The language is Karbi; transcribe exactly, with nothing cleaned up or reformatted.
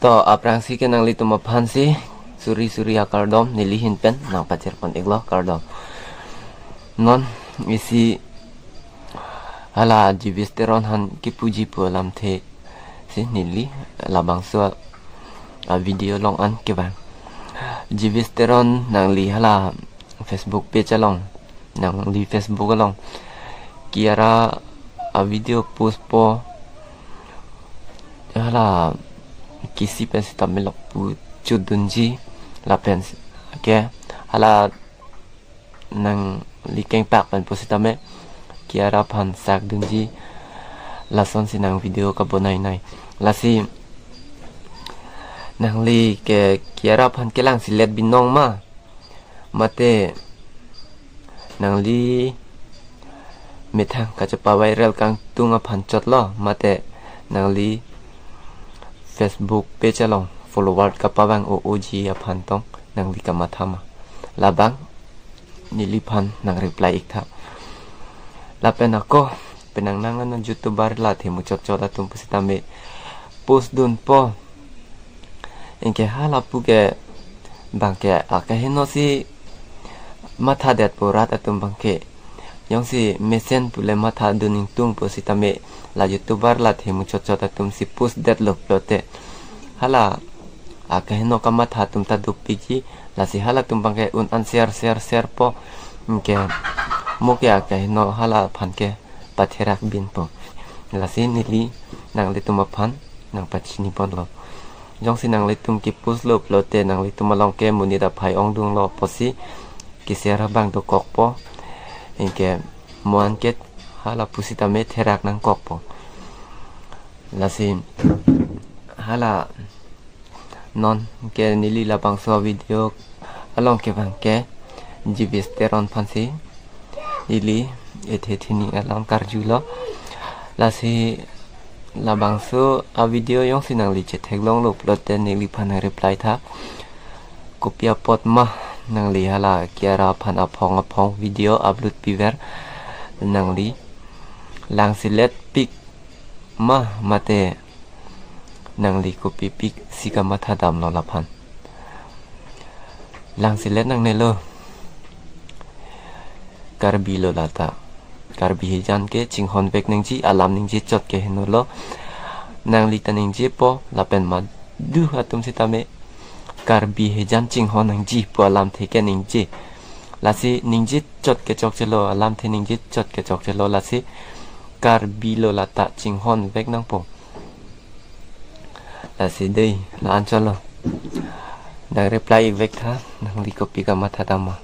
To, aphrangsi ke nanglitum aphansi suri suri akardom neli ahin pen nangpachirpon iklo, kardom. Non isi hala Jewish Teron aphan kipuji pu alamthe si neli labangso a-video along an kevang. Jewish Teron, nangli hala Facebook page along, nangli Facebook along Kiara a-video postpo, hala kisi pen sitame lapu chotdunji, lapen ke hala nangli kengpak pen pusitame Kiara aphan sakdunji, lasonsi nang video kabonainai. Lasi nangli ke Kiara aphan kelangselet binong ma, mate nangli methang kachepa-viral kangtung aphan chotlo, mate nangli Facebook page along follower kapavang o-oji aphan tong nangli kamatha ma? Labang neliphan nangreply iktha. Lapen ako penang nang an YouTuber la themuchotchot atum pusitame postdunpo. Anke halapu ke bangke akehenosi mathadetpo, rat atum bangke jongsi mesen pule mathadun ingtung pusitame la YouTuber la themuchotchot atumsi postdetlo pulote hala akeheno kamatha atum ta dopikji. Lasi halatum bangke un an share share sharepo. Anke mo ke akeheno hala aphan ke patherak binpo. Lasi neli nanglitum aphan nangpachiniponlo. Jongsi nanglitum kipostlo pulote nanglitum along ke monit aphai ongdunglo pusi kishare abang dokokpo. Anke mo an ke hala pusitame therak nangkokpo. Lasi hala non ke neli labangso video along kevang ke Jewish Teron aphansi neli ethe thining alam karjulo. Lasi labangso a-video jongsi nangli chetheklonglo pulote neliphan nangreply tha. Kopi apot ma nangli hala Kiara aphan aphong aphong video upload piver, nangli langselet pik ma, mate nangli kopipiksi kamathadamlo laphan? Langselet nangnelo. Karbi lo lata. Karbi hijan ke chinghonvek nangji, alam ningje chot ke henolo. Nangli ta ningjepo, lapen madu atum sitame Karbi hijan chinghon nangji pu alamthe ke ningje. Lasi ningje chot ke chokchelo, alamthe ningje chot ke chokchelo, lasi Karbi lo lata chinghonvek nangpo. Lasi dei, la-an chotlo. Nangreply ikvek tha, nangli kopi kamathadam ma?